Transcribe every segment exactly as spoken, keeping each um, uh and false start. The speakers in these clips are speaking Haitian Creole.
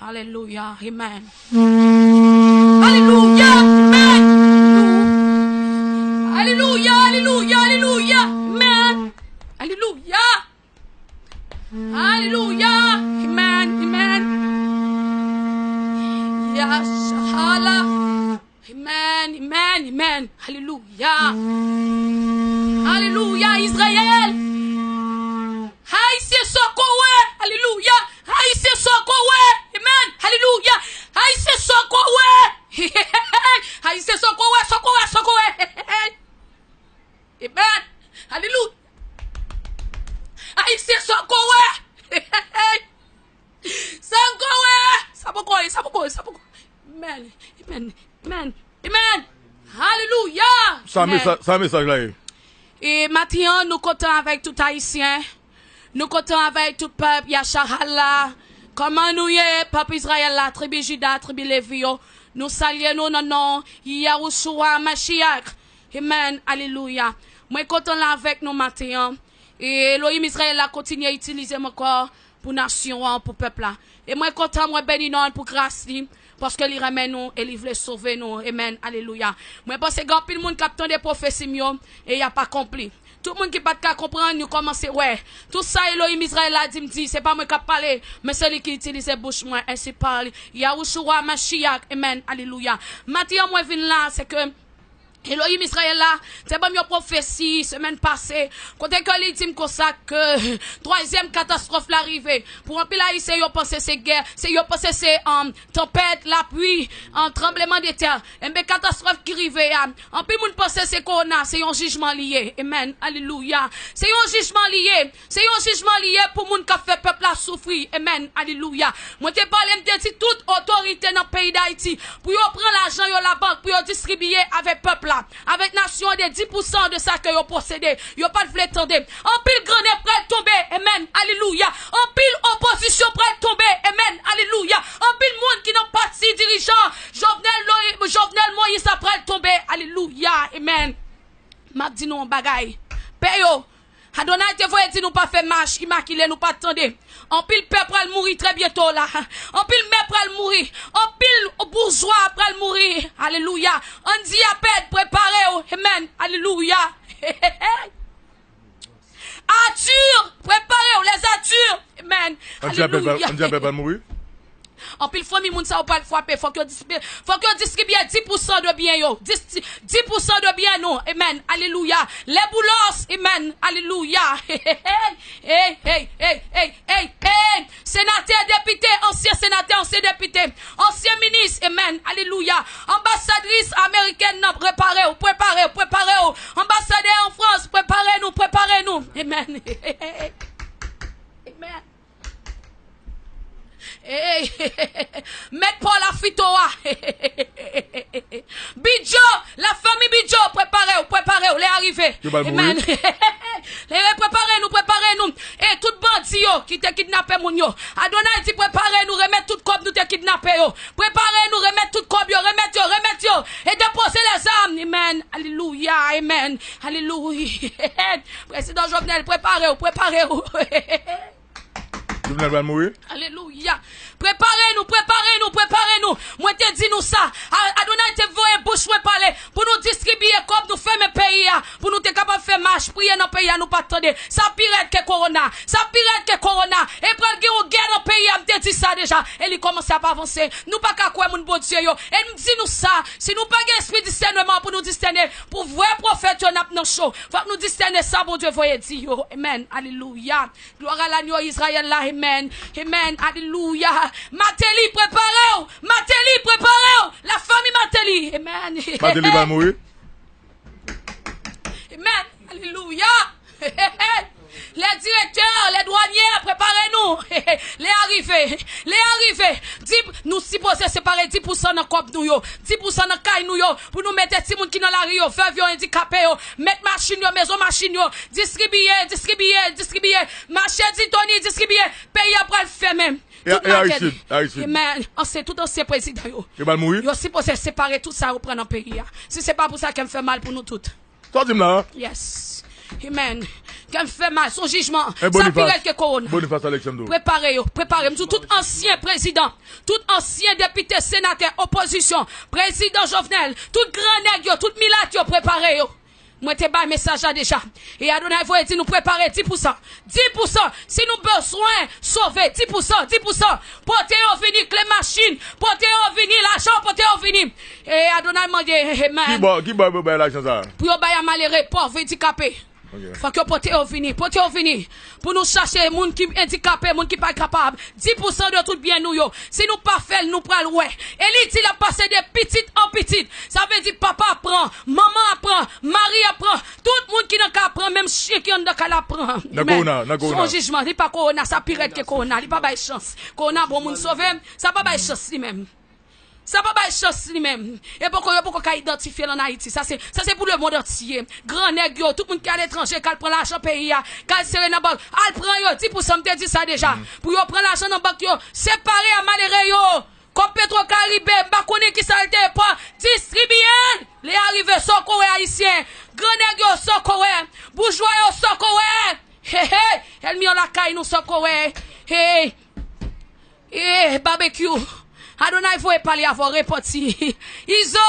Alelouya. Amen. Alelouya. Amen. Alelouya. Alelouya. Alelouya. Amen. Alelouya. Alelouya. Amen. Amen. Yashala. Amen. Amen. Amen. Alelouya. Alelouya. Izrayèl. Ayisyen sa w wè. Alelouya. Ayisyen sa w wè. Amen. Alelouya. Ayisyen sa w wè. Ayisyen sa w wè, sa w wè, sa w wè. Amen. Alelouya. Ayisyen sa w wè. Sa w wè. Sa poko ye, sa poko ye, sa poko ye. Amen. Amen. Amen. Amen. Alelouya. Sa mesaj, sa mesaj la ye. E maten an, nou kontan avèk tout Ayisyen. Nou kontan avèk tout pèp Yasharahla. Kòman nou ye, pèp Izrayèl la, tribi Jida, tribi Levi yo? Nou salye nou nan non Yahushua Mashiach. Amen. Alelouya. Mwen kontan la avèk nou maten an. E Elohim Izrayèl la kontinye itilize m ankò pou nasyon an, pou pèp la. E mwen kontan, mwen beni non l pou gras li, paske li renmen nou e li vle sove nou. Amen. Alelouya. Mwen panse gen anpil moun k ap tande pwofesi m yo e y ap akonpli. Tout moun ki pa t ka konprann, yo kòmanse wè. Tout sa Elohim Izrayèl la di m di, se pa mwen k ap pale, men se li ki itilize bouch mwen, ensi pale Yahushua Mashiach. Amen. Alelouya. Maten an mwen vin la, se ke Elohim Izrayèl la te ban m yon pwofesi semèn pase, kote ke li di m konsa ke twazyèm katastwòf la rive. Pou anpil Ayisyen, yo panse se gè, se, yo panse se, um, tanpèt, lapli, um, tranblemanntè. Enben, katastwòf ki rive a, anpil moun panse se kowona, se yon jijman li ye. Amen. Alelouya. Se yon jijman li ye. Se yon jijman li ye pou moun k ap fè pèp la soufri. Amen. Alelouya. Mwen te pale, m te di tout otorite nan peyi Dayiti pou yo pran lajan yo labank, pou yo distribiye avèk pèp la, avèk nasyon an de dis pousan de sa ke yo posede. Yo pa t vle tande. Anpil grannen pral tonbe. Amen. Alelouya. Anpil opozisyon pral tonbe. Amen. Alelouya. Anpil moun ki nan pati dirijan Jovenel, Lo- Jovenel Moïse la pral tonbe. Alelouya. Amen. M ap di nou yon bagay. Pè yo, Adonay te voye di nou pa fè mach imakile, nou pa t tande. Anpil pè pral mouri trè byento la. Anpil mè pral mouri. Anpil boujwa pral mouri. Alelouya. Andy Apèd, prepare w. Amen. Alelouya. Arthur, prepare w. Les Arthur. Amen. Andy Apèd pral, alelouya. Andy Apèd pral mouri. Anpil fanmi moun sa yo pral frape. Fòk yo distribiye, fòk yo distribiye dis pousan de byen yo. Dis, dis pousan de byen nou. Amen. Alelouya. Les Boulos. Amen. Alelouya. Hey, hey, hey, hey, hey, hey. Senatè, depite, ansyen senatè, ansyen depite, ansyen minis. Amen. Alelouya. Anbasadris amerikèn nan, prepare w, prepare w, prepare w. Anbasadè an Frans, prepare nou, prepare nou. Amen. Amen. Hey, mèt Paul Afito a. Bidjo, lafanmi Bidjo, prepare w, prepare w, lè a rive. Yo pral mouri. Amen. Lè, prepare nou, prepare nou. E tout bandi yo ki te kidnape moun yo. Adonay di, prepare nou, remèt tout kòb nou te kidnape yo. Prepare nou, remèt tout kòb yo, remèt yo, remèt yo. E depoze lèzam. Amen. Alelouya, amen. Alelouya. Prezidan Jovenel, prepare w, prepare w. Jovenel pral mouri? Alelouya. Prepare nou, prepare nou, prepare nou. Mwen te di nou sa. A- Adonay te voye bouch mwen pale pou nou distribiye kòb, nou fèmen peyi a, pou nou te kapab fè mach, priye nan peyi a, nou pa t tande. Sa pi rèd ke kowona. Sa pi rèd ke kowona. E pral gen yon gè nan peyi a, m te di sa deja. E li kòmanse ap avanse. Nou pa ka kwè moun Bondye yo. E m di nou sa, si nou pa gen espri disèneman pou nou disène, pou vrè pwofèt yo, n ap nan cho. Fòk nou disène sa Bondye voye di yo. Amen. Alelouya. Glwa a lanyo Izrayèl la, amen. Amen. Alelouya. Mateli, prepare w. Mateli, prepare w. Lafanmi Mateli. Amen. Mateli va mouri. Amen. Alelouya. Les directeurs, les douaniers, prepare nou. Lè a rive. Lè a rive. Di, nou sipoze separe dis pousan nan kòb nou yo. Dis pousan nan kay nou yo. Pou nou mete timoun ki nan lari yo, vèv yo, andikape yo. Mèt machin yo, mezon machin yo. Distribiye, distribiye, distribiye. Mache di Tony, distribiye. Peyi a pral fèmen. E, tout e makèt. Aristide, Aristide. Amen. Ansyen, tout ansyen prezidan yo. Yo pral mouri? Yo sipoze separe tout sa yo pran nan peyi a. Si se pa pou sa, kè m fè mal pou nou tout. Sa w di m la a? Yes. Amen. Kè m fè mal, se yon jijman. Sa pi rèd ke kowona. Boniface Alexandro. Prepare yo, prepare. M di w, tout ansyen prezidan, tout ansyen depite, senatè, opozisyon, prezidan Jovenel, tout gran nèg yo, tout milat yo, prepare yo. Mwen te bay mesaj la deja. E Adonay voye di nou prepare dis pou san. Dis pou san. Si nou bezwen sove, dis pou san, dis pou san. Pote yo vini, kle machin. Pote yo vini, lajan, pote yo vini. E Adonay mande, amen. Ki bò, ki bò yo bay lajan sa? Pou yo bay a malere, pòv, andikape. Ok. Fòk yo pote yo vini, pote yo vini. Pou nou chache moun ki andikape, moun ki pa kapab. Dis pou san de tout byen nou yo. Si nou pa fè l, nou pral wè. E li di l ap pase de pitit an pitit. Sa vle di papa ap pran, manman ap pran, mari ap pran, tout moun ki nan kay ap pran, menm chen ki anndan kay la ap pran. Nan kowona, nan kowona. Se yon jijman, li pa kowona, sa pi rèd ke kowona, li pa bay chans. Kowona bon moun sove, sa pa bay chans li menm. Sa pa bay chans li menm. E poko, yo poko ka idantifye l ann Ayiti. Sa se, sa se pou lemonn antye. Gran nèg yo, tout moun ki aletranje, k al pran lajan peyi a, k al sere nan bank, al pran yo, dis pou san, m te di sa deja. Pou yo pran lajan nan bank yo, separe a malere yo. Kòb Petro Karibe, m pa konnen kisa l te pran, distribiye l. Lè a rive, sa w ko wè ayisyen. Gran nèg yo, sa w ko wè. Boujwa yo, sa w ko wè. Hey, hey, ènmi an lakay nou, sa w ko wè. Hey. Eh, Babekyou, Adonay voye pale avè w, repanti. Izo,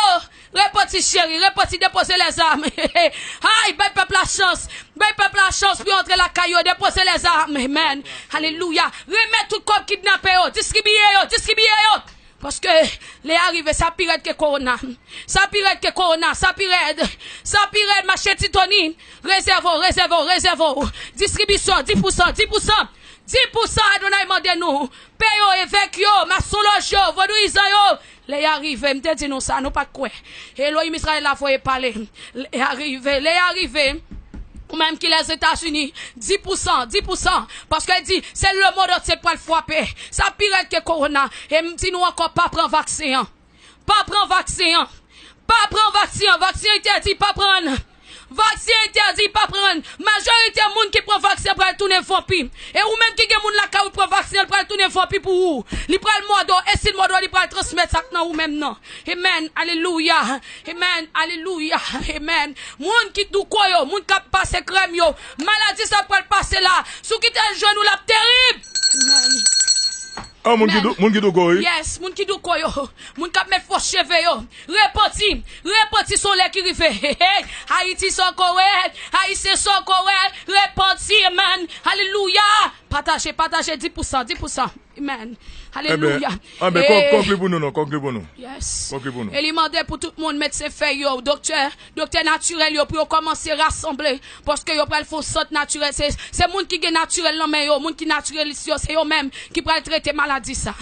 repanti cheri, repanti, depoze lèzam. Ay, bay pèp la chans, bay pèp la chans pou yo antre lakay yo, depoze lèzam. Amen. Alelouya. Remèt tout kòb kidnape yo, distribiye yo, distribiye yo. Paske lè a rive, sa pi rèd ke kowona. Sa pi rèd ke kowona, sa pi rèd. Sa pi rèd, mache Titoni. Rezève w, rezève w, rezève w. Distribisyon, dis pou san, dis pou san. Dis pou san Adonay mande nou. Pè yo, evèk yo, masonlòj yo, vodouyizan yo. Lè a rive, m te di nou sa, nou pa t kwè. Elohim Israel la voye pale. Lè a rive, lè a rive. Ou menm ki Lèzetazini, dis pou san, dis pou san. Paske l di, se lemonn antye k pral frape. Sa pi rèd ke kowona. E m di nou ankò, pa pran vaksen an. Pa pran vaksen an. Pa pran vaksen an. Vaksen an entèdi, pa pran. Vaksen entèdi, pa pran. Majorite moun ki pran vaksen pral tounen vanpi. E ou menm ki gen moun lakay ou pran vaksen, l pral tounen vanpi pou ou. Li pral mòde w. E si l mòde w, li pral transmèt sa k nan ou menm nan. Amen. Alelouya. Amen. Alelouya. Amen. Moun ki douko yo, moun k ap pase krèm yo, maladi sa pral pase la. Si w kite l jwenn ou, l ap terib. Amen. Ah, moun ki dou-, moun ki douko, wi. Yes, moun ki douko yo, moun k ap met fo cheve yo. Repanti, repanti se yon lè ki rive. Hey, hey. Ayiti sa w ko wè, Ayisyen sa w ko wè, repanti, amen. Alelouya. Pataje, pataje, dis pou san, dis pou san. Amen. Alelouya. Anben, kon-, konkli pou nou, non, konkli pou nou. Yes. Konkli pou nou. E li mande pou tout moun, medsen fèy yo, doktè, doktè natirèl yo, pou yo kòmanse rasanble, paske yo pral fè yon sant natirèl. Se, se moun ki gen natirèl nan men yo, moun ki natirèlis yo, se yo menm ki pral trete maladi sa.